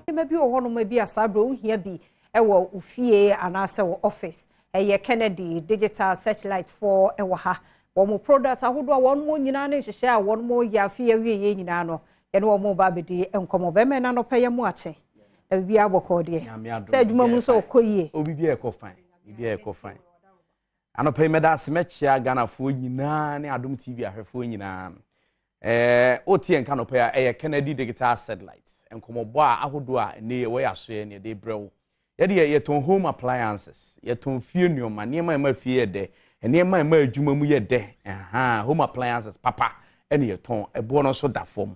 Nneɛma bi wɔ hɔnom bi a saa berɛ wohia bi wɔ wo fie anaasɛ wɔ office. Ɛyɛ Kennedy Digital Searchlight foɔ wɔ ha. Wɔn product ahodoɔ a wɔn mo nyinaa ne nhyehyɛ a wɔn mo yɛ afe awie yɛ nyinaa no, yɛne wɔn ba abɛdi nkɔmmɔ. Bɛrima ɛna nɔpɛ yɛ mo akye. Na biribiara bɔkɔɔ deɛ. Sɛ adwuma mu nso ɔkɔ yie. O biribiara ɛkɔ fine. Biribiara ɛkɔ fine. Anɔpa yi mɛda ase mɛkyea Ghanafoɔ nyinaa ne Adom TV ahwɛfoɔ nyinaa. Ɛɛ wote yɛn nka anɔpa yi a ɛyɛ Kennedy Digital Satellite. Nkɔmmɔbɔ a ahodoɔ a ɛnɛ yɛwɔ yɛ asoɛ ne yɛde brɛ wo. Yɛde yɛ yɛtɔn home appliances, yɛtɔn fie nneɛma, nneɛma a ɛma fie yɛ dɛ, nneɛma a ɛma adwuma mu yɛ dɛ, ɛhaa home appliances papa ɛne yɛtɔn. Ɛboɔ no nso da fam.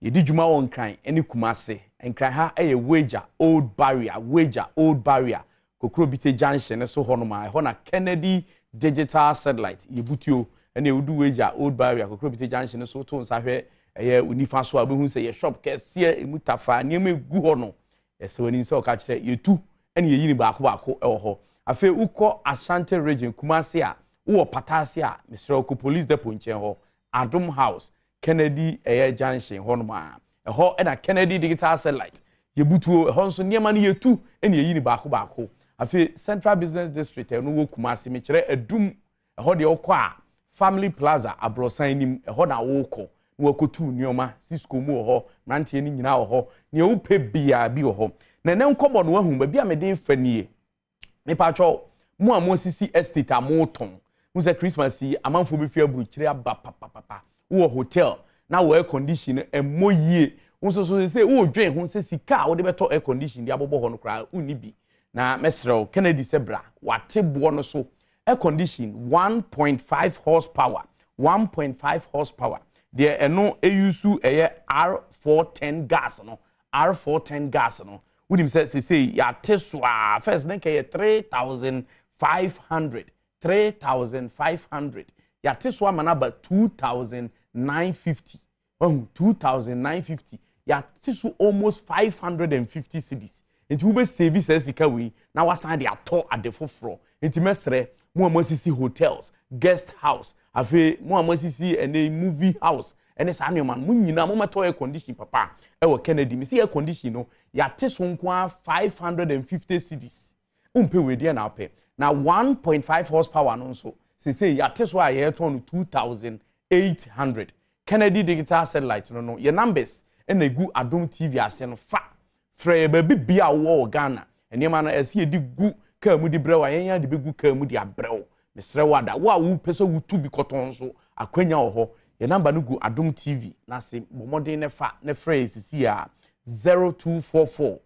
Yɛdi dwuma wɔ Nkran ne Kumase. Nkran ha yɛ Weija Old Barrier, Weija Old Barrier, Kokrobite Junction no so hɔnom a, ɛhɔ na Kennedy Digital Satellite yɛbutuo. Ɛne wodu Weija Old Barrier, Kokrobite Junction no so to nsa hwɛ ɛyɛ wo nifa so a, wobɛhu sɛ yɛ shop kɛseɛ, ɛmu tafa, nneɛma ɛgu hɔ no. Ɛsɛ w'ani sɛ ɔka kyerɛ yɛtu ɛne yɛyi no baako baako ɛwɔ hɔ. Afei wokɔ Ashanti Region, Kumase a, wowɔ Pataase a, mesrɛ wo kɔ Police Depot nkyɛn hɔ, Adom House, Kennedy ɛyɛ junction hɔnom a ɛhɔ ɛna Kennedy digital satellite yɛbutuo ɛhɔ nso nneɛma no yɛtu ɛna yɛyi no baako baako. Afei Central Business District ɛno wɔ Kumasi, mekyerɛ Adum, ɛhɔ deɛ wokɔ a Family Plaza aborɔsan nim ɛhɔ na wokɔ na wakɔtu nneɛma. Cisco mu wɔ hɔ, mmeranteɛ no nyinaa wɔ hɔ, nea wopɛ biara bi wɔ hɔ. Na ɛnɛ nkɔmmɔ no wahu baabi a mede fa nie. Mepatwɔ mo a moasisi estate a motɔn mo sɛ Christmas yi amanfoɔ bɛfi aburukyire aba papapapa, wowɔ hotel na wɔ air condition no ɛmmɔ yie, wo nso so sɛ wodwen ho sɛ sika a wode bɛtɔ air condition de abobɔ hɔ no koraa wonni bi, na mɛsrɛ wo Kennedy sɛ bra wate boɔ no so. Air condition 1.5 horsepower, 1.5 horsepower deɛ ɛno ɛyusu ɛyɛ R410 gas no, R410 gas no wonim sɛ sesei yɛate so a, first ne nka yɛ 3500, 3500, yɛate so ama no aba 2950. Wahu 2950, yɛate so almost 550 cedis. Nti wobɛsave saa sika wei na wasan de atɔ ade foforɔ. Nti mɛsrɛ mo a moasisi hotels, guest house, afei mo a moasisi ɛnɛ movie house ɛne saa nneɛma no, mo nyinaa mommɛtɔ air condition papa ɛwɔ Kennedy. Mesi air condition no yɛate so nko ara 550 cedis. Wompɛ wei deɛ na wopɛ. Na 1.5 horsepower no nso sesei yɛate so a yɛtɔn no 2800. Kennedy Digital Satellite no no yɛ numbers ɛna egu Adom TV ase no, fa frɛ yɛ baabi bia a wowɔ wɔ Ghana. Nneɛma no ɛsɛ yɛde gu kaa mu de brɛ wo a, yɛn ara de bɛgu kaa mu de abrɛ wo. Mesrɛ wo ada, wo a wopɛ sɛ wotu bi kɔtɔn nso, akwanya wɔ hɔ. Yɛn namba no gu Adom TV n'ase, bɔ mmɔden na fa na frɛ yɛ sisi a 0244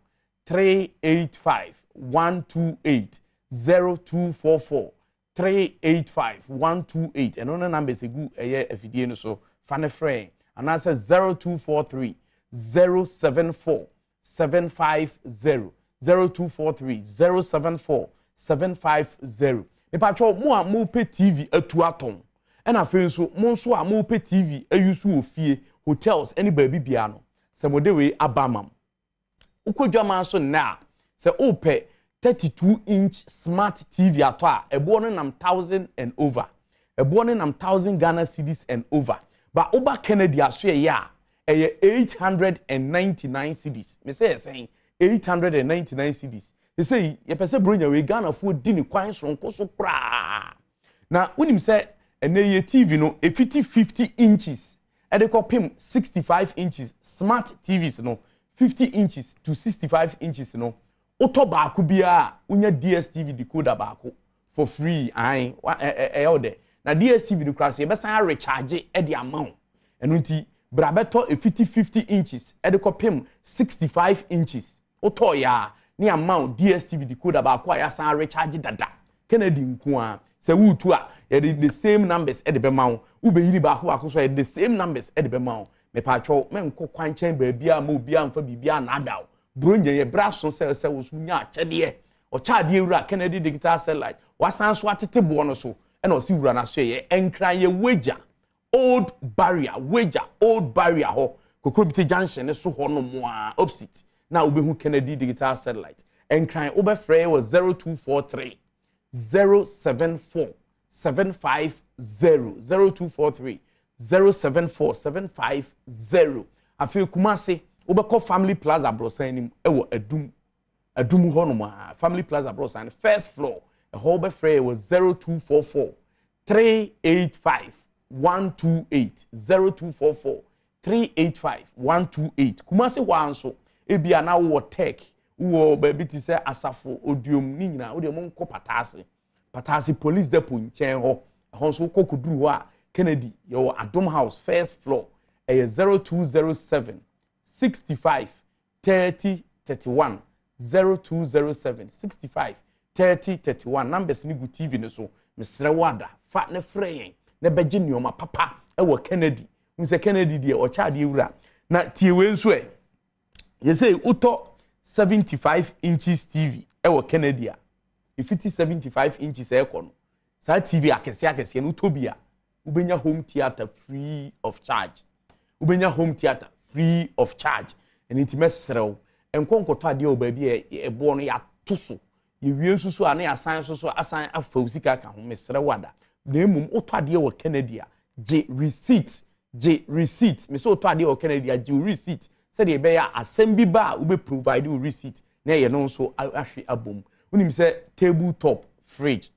385 128, 0244 385 128. Ɛno ne numbers egu ɛyɛ afidie no so, fa ne frɛ yɛn anaasɛ 0243 074 750, 0243 074 750. Mipatwɔ mo a mopɛ TV atu atɔn, ɛna afei nso mo nso a mopɛ TV ayi so wɔ fie, hotels ɛne baabi biara no, sɛ mo de wei aba ama mo. Wokɔ dwaman so nnɛ a, sɛ wopɛ 32 inch smart TV atɔ a, ɛboɔ no nam thousand and over, ɛboɔ no nam 1000 Ghana cedis and over. Ba woba Kennedy aso ɛyɛ a, ɛyɛ 899 cedis. Me sɛ yɛ sɛn? 899 cedis. Sɛ yi yɛpɛ sɛ bronya wei Ghanafoɔ di ne kwan soronko so koraa. Na wonim sɛ ɛnɛ yɛ TV no ɛfiti 50 inches ɛde kɔpem 65 inches, smart TVs no 50 inches to 65 inches no, wotɔ baako biara wonya DSTV decoder baako for free. Ae, ɛyɛ wo dɛ. Na DSTV no koraa so yɛbɛsan arecharge ɛde ama wo. Ɛno nti bra bɛtɔ ɛfiti 50 inches ɛde kɔpem 65 inches, wotɔɔ yɛ a ne ama wo DSTV decoder baako a yɛasan arecharge dada. Kennedy nko a sɛ woretu a, yɛde the same numbers ɛde bɛma wo. Wobɛyini baako baako so a, yɛde the same numbers ɛde bɛma wo. Mepatwɛw, mɛnkɔ kwankyɛn baabi a ma obiara mfa biribi anaada wo. Buronya yɛ berɛ aso sɛ sɛ wo so nya akyɛdeɛ. Ɔkyɛ adeɛ wura Kennedy Digital Satellite wasan so atete boɔ no so, ɛna ɔsi wura no aso yɛ Nkran yɛ wagya Old Barrier, wagya Old Barrier hɔ, Kokrobite Junction ne so hɔ nom a opposite na wobɛhu Kennedy Digital Satellite. Nkran wobɛfrɛ yɛ wɔ 0243 074 750, 0243 074 750. Afei Kumase Wobɛkɔ Family Plaza aborɔsan anim wɔ Adum, Adum hɔnom a, Family Plaza aborɔsan no first floor, ɛhɔ wobɛfrɛ yɛ wɔ 0244 385 128, 0244 385 128. Kumasi hɔ ara nso, ebia na wowɔ Tech, wowɔ baabi te sɛ Asafo, Oduom, ne nyinaa, wodeɛ monkɔ Pataase. Pataase Police Depot nkyɛn hɔ, ɛhɔ nso wokɔ kɔduru hɔ a, Kennedy, yɛwɔ Adom House, first floor, ɛyɛ 0207 65 30 31, 0207 65 30 31. Numbers no gu TV no so, mesrɛ wo ada, fa ne frɛ yɛn na bɛgye nneɛma papa ɛwɔ Kennedy. Hu sɛ Kennedy deɛ ɔkyɛ adeɛ wura. Na tie wei nso ɛ, yɛsɛ wotɔ 75 inches TV ɛwɔ Kennedy a, ɛfiti 75 inches ɛkɔ no, saa TV akɛseɛ akɛseɛ no wotɔ bi a, wobɛnya home theatre free of charge. Wobɛnya home theatre free of charge. Ɛno nti mɛsrɛ wo, nkɔ nkɔtɔ adeɛ wɔ baabi a ɛboɔ no yɛato so. Yɛwie nso so a na yɛasan nso so asan afa wo sika aka ho. Mesrɛ wo ada. Na mmom wotɔ adeɛ wɔ Kennedy a, gye receipt. Gye receipt. Mesɛ wotɔ adeɛ wɔ Kennedy a, gye wo receipt. Sɛdeɛ ɛbɛyɛ a asɛm bi ba a wobɛ provide wo receipt na ɛyɛ no nso ahwe abom. Wonim sɛ table top fridge,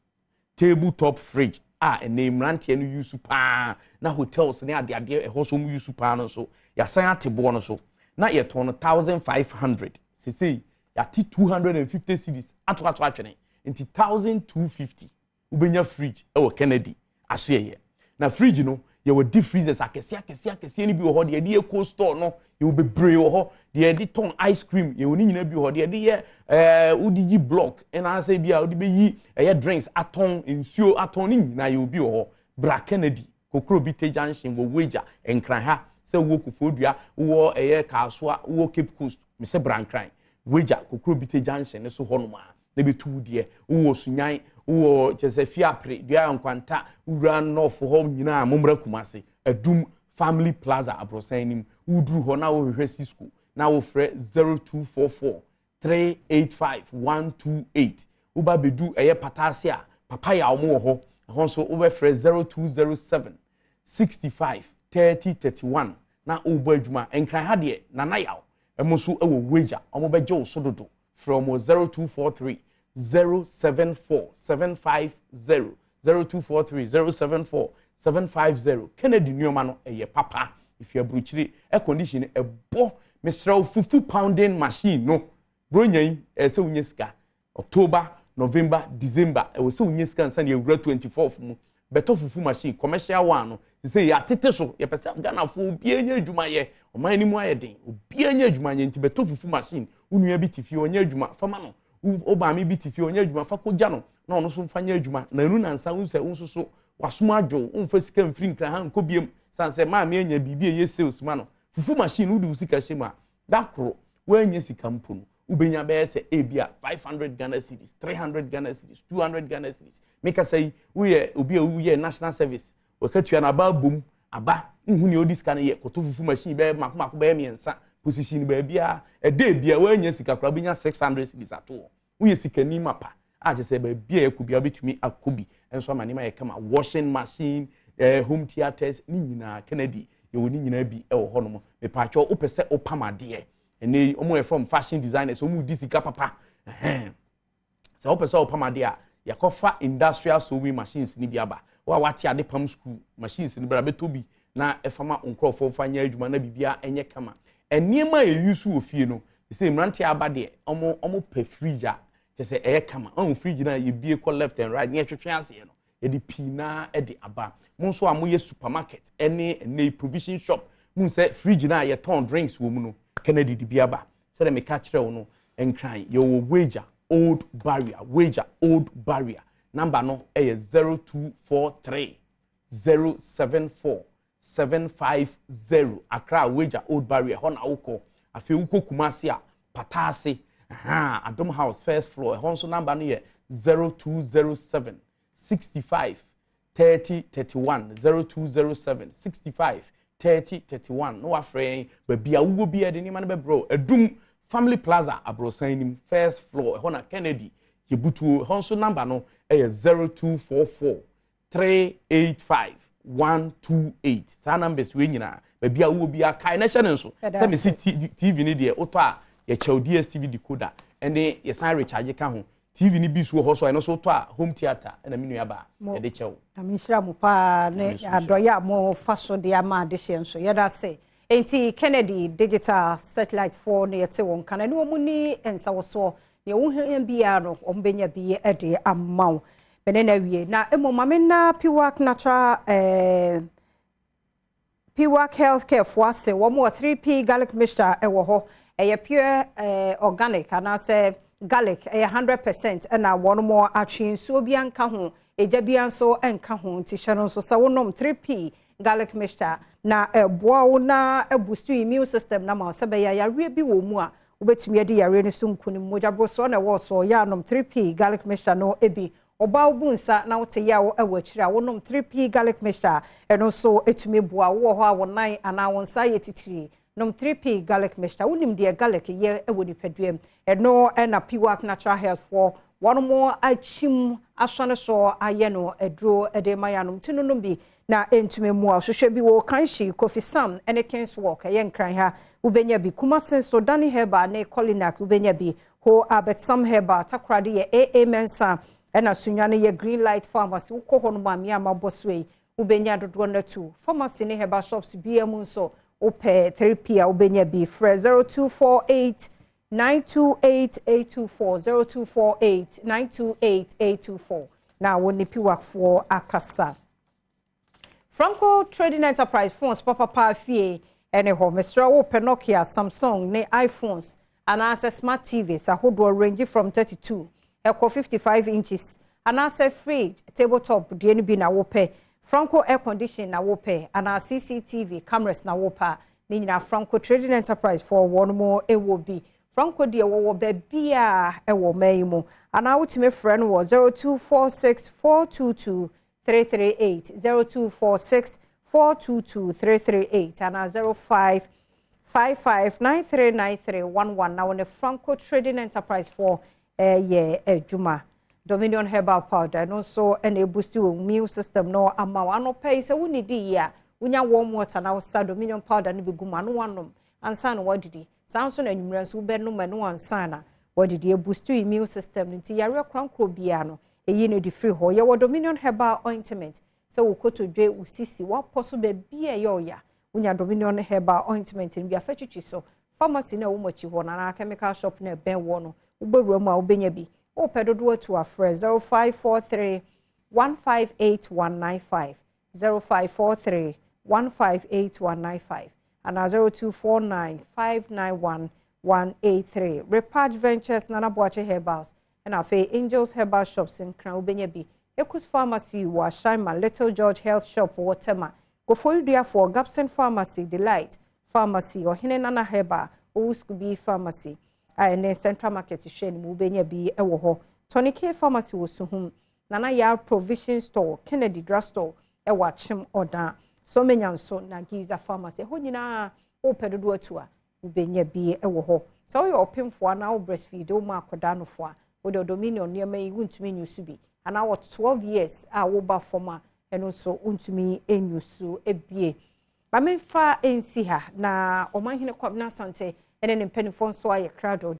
table top fridge a ɛnɛ mmeranteɛ no use paa na hotels ne adeadeɛ ɛhɔ nso wɔn use paa no nso yɛasan ate boɔ no so na yɛtɔn no 1500, sesei yɛate 250 cedis ato ato atwene, nti 1250 wobɛnya fridge ɛwɔ Kennedy asoɛyɛ. Na fridge no, yɛwɔ deep freezers akɛseɛ akɛseɛ akɛseɛ no bi wɔ hɔ, deɛ yɛde yɛ cold store no yɛwɔ bebree wɔ hɔ, deɛ yɛde tɔn ice cream yɛwɔ ne nyinaa bi wɔ hɔ, deɛ yɛde yɛ wode yi block ɛna bi a wode bɛyi ɛyɛ drinks atɔn, nsuo atɔn, ne nyinaa yɛwɔ bi wɔ hɔ. Bra Kennedy, Kokrobite Junction wɔ Weija, Nkran ha, sɛ wowɔ Koforidua, wowɔ ɛyɛ Kasoa, wowɔ Cape Coast, mesɛ bra Nkran, Weija, Kokrobite Junction ne so hɔnom a na bɛtu wo deɛ. Wowɔ Sunyan, wowɔ kyɛ sɛ Fiapre, Dua Nkwanta, wowura nɔɔfo hɔ nyinaa, mommra Kumase, Adum Family Plaza aborɔsan anim. Woduru hɔ na wohwehwɛ Cisco na wofrɛ 0244 385 128. Woba bɛdu ɛyɛ Pataase a, Papaya wɔn wɔ hɔ, ɛhɔ nso wobɛfrɛ 0207 65 30 31 na wobɔ adwuma. Nkran ha deɛ, Nana Yaw ɛmo nso wɔ Wagya, wɔn bɛgye wo so dodo. Frɛ wɔn 0243 074 750, 0243 074 750. Kennedy nneɛma no ɛyɛ papa, efi aburukyire, air condition ɛbɔ. Mesrɛ wo, fufu pounding machine no, bronya yi ɛyɛ sɛ wonya sika. October, November, December, ɛwɔ sɛ wonya sika nsa ne awura 24 mu bɛtɔ fufu machine commercial one no. Sɛ yɛatete so, yɛpɛ sɛ Ghanafoɔ obiara nya adwuma yɛ, ɔman no mu ayɛ den, obiara nya adwuma yɛ, nti bɛtɔ fufu machine. Wo nua bi te fie ɔnyɛ adwuma, fama no. Wo maame bi te fie ɔnyɛ adwuma, fa kɔgya no na ɔno nso mfa nyɛ adwuma. Na ɛnu nansa wo sɛ wo nso so wasom adwo, womfa sika mfiri Nkran ha nkɔ biem san sɛ maame anya biribi a ɛyɛ sales ma no. Fufu machine, wode wo sika hyɛ mu a, da koro woanya sika mpo no, wobɛnya bɛyɛ sɛ ebi a 500 Ghana cedis, 300 Ghana cedis, 200 Ghana cedis. Mekasa yi, woyɛ obi a woyɛ national service, wɔkatua no aba abom aba, nhu nea ɔde sika no yɛ, kɔtɔ fufu machine bɛyɛ mako mako bɛyɛ mmiɛnsa, position baabiara, ɛda ebia woanya sika koraa wobɛnya 600 cedis ato hɔ. Woyɛ sikani mapa a, kyerɛ sɛ baabi a ɛkɔ biara wobɛtumi akɔ bi nso ama nneɛma yɛ kama. Washing machine, home theatres ne nyinaa, Kennedy yɛwɔ ne nyinaa bi wɔ hɔnom. Mepaakyɛw, wopɛ sɛ wopam adeɛ ɛnɛ yi, wɔn yɛ from fashion designers, wɔn di sika papa. Ɛhɛn, sɛ wopɛ sɛ wopam adeɛ a, yɛkɔfa industrial sewing machines ne bi aba. Wo a wate ade pam school machines no, bra bɛtɔ bi na ɛfa ma nkurɔfoɔ fa nyɛ adwuma na biribiara ɛnyɛ kama. Nneɛma a yɛyi so wɔ fie no, sɛ mmeranteɛ aba deɛ, ɔmo pɛ fridge a kyɛ sɛ ɛyɛ kama. Ɔmo fridge no a yɛbie kɔ left and right ne yɛtwetwe aseɛ no, yɛde pii naa de aba. Mo nso a moyɛ supermarket ɛne ɛnɛ provision shop mu, sɛ fridge no a yɛtɔn drinks wɔ mu no, Kennedy de bi aba. Sɛdeɛ meka kyerɛ wo no, Nkran yɛwɔ Weija Old Barrier. Weija Old Barrier number no ɛyɛ 0243 074 750. Accra, Weija Old Barrier hɔ na wokɔ. Afei wokɔ Kumasi a, Pataase, Adom House first floor, ɛhɔ nso number no yɛ 0207 65 30 31, 0207 65 30 31 na wafrɛ yɛn. Baabi a wowɔ bi, yɛde nneɛma no bɛbrɛ wo. Adum Family Plaza aborɔsan nim first floor, ɛhɔ na Kennedy yɛbutuo. Ɛhɔ nso number no ɛyɛ 0244 385 128. Saa numbers wei nyinaa, baabi Baabi a wowɔ biara, kae na hyɛ no nso sɛ mese TV no deɛ wotɔ a yɛkyɛ wo DSTV decoder ɛne yɛsan recharge ka ho. TV no bi so wɔ hɔ so a ɛno nso wotɔ a home theatre ɛna me nua baa yɛde kyɛ wo. Nyame nhyira mo paa ne adɔyɛ a mofa so de ama adehyeɛ nso. Yɛda ase. Enti Kennedy Digital Satellite foɔ na yɛte wɔn nka no, ɛne wɔn ni nsawɔsoɔ. Nea wohia biara no, wɔn bɛnya bi de ama wo. Mene na awie. Na mmom ma me nna Piwak Natural eh, Piwak Healthcare foɔ ase. Wɔn wɔ 3P garlic mixture wɔ hɔ. Ɛyɛ pure eh, organic anaasɛ garlic ɛyɛ 100% ɛna wɔn mo atwe nsuo bi anka ho, egya bi nso nka ho. Nti hyɛ no nso sɛ wonom 3P garlic mixture na ɛboa wo na ɛboost immune system na ma sɛ bɛyɛ yareɛ bi wɔ mu a wobɛtumi adi yareɛ no so nkonim. Mogya borosoɔ na ɛwɔ so yɛ anom 3P garlic mixture no bi. Ɔbaa wo bu nsa na wote yaw wɔ akyire a, wonom 3P garlic mixture ɛno nso ɛtumi boa. Wowɔ hɔ a wo nan anaa wo nsa yɛ titiri, nom 3P garlic mixture. Wonim deɛ garlic yɛ wɔ nipadua mu. Ɛno ɛna Piwak Natural Health foɔ wɔn mo akyim asɔne so ayɛ no aduro de ma yɛanom. Nti no nom bi na ɛntumi mmoa. Hwehwɛ bi wɔ Kanshi, Kofi Sam ne Kings Walk, ɛyɛ Nkran ha wobɛnya bi. Kumasi nso Danny Herbal ne Colinac wobɛnya bi. Ho Albert Sam Herbal, Takoradi yɛ AA Mensah, ɛna Sunyani yɛ Green Light Pharmacy. Wokɔ hɔ nom a mmea ma bɔ so yi wobɛnya dodoɔ no atu. Pharmacy ne herbal shops biara mu nso wopɛ 3P a wobɛnya bi. Frɛ 0248 928 824, 0248 928 824 na wo ne Piwakfoɔ akasa. Franco Trading Enterprise phones papapa fie ɛne hɔ. Mesrɛ wo pɛ Nokia, Samsung ne iPhones anaasɛ smart TVs ahodoɔ range from 32 ɛkɔ 55 inches, anaasɛ fridge tabletop deɛ no bi na wopɛ, Franco air condition na wopɛ, anaa CCTV cameras na wopɛ a, ne nyinaa Franco Trading Enterprise foɔ wɔn mo ɛwɔ bi. Franco deɛ wɔwɔ baabi a ɛwɔ ɔman yi mu, anaa wotumi frɛ no wɔ 0246 422 338, 0246 422 338 anaa 05 55 9393 11 na wɔne Franco Trading Enterprise foɔ ɛyɛ adwuma. Dominion Herbal Powder ɛno nso ɛna eboost wɔ immune system no ama wo. Anɔpɛ yi sɛ wonni di yie a, wonya warm water na wosa Dominion Powder no bi gu mu ano wanom ansa na wadidi. Saa nso na anwummerɛ nso wobɛnom ɛno ansa na wadidi. Eboost immune system no nti yareɛ korankoro biara no ɛyi no de firi hɔ. Yɛwɔ Dominion Herbal Ointment sɛ wo kotodwe, wo sisi, wapɔ so baabi a ɛyɛ ɔya, wonya Dominion Herbal Ointment no bi afa twitwi so. Pharmacy na ɛwɔ mo akyi hɔ no anaa chemical shop na ɛbɛn wɔ no, wobɛwura mu a wobɛnya bi. Wopɛ dodoɔ atu afrɛ 0543 158195, 0543 158195 anaa 0249 591 183. Repatch Ventures, Nana Boakye Herbals ɛna afei Angels Herbal Shops Nkran wobɛnya bi. Ecus Pharmacy wɔ Ashaiman, Little George Health Shop wɔ Tema, Koforiduafoɔ, Gapson Pharmacy, Delight Pharmacy, Ɔhene Nana Herbal, Owuskubi Pharmacy a ɛne Central Market hwɛ no mu wobɛnya bi wɔ hɔ. Tony K Pharmacy wɔ Suhum, Nana Yar Provision Store, Kennedy Drugstore ɛwɔ Akyem Ɔdan, Sɔmenya nso na Giza Pharmacy. Ɛhɔ nyinaa wopɛ dodoɔ atu a wobɛnya bi wɔ hɔ. Sɛ woyɛ ɔpemfoɔ anaa wo breastfeed wo ma akwadaa nofoɔ a, wode Dominion nneɛma yi wontumi nyu so bi, anaa wɔ 12 years a woba fam a, ɛno nso wontumi nyu so bie. Ma memfa nsi ha na Ɔmanhene Kwabena Asante ne ne mpanimfoɔ nso ayɛ krado.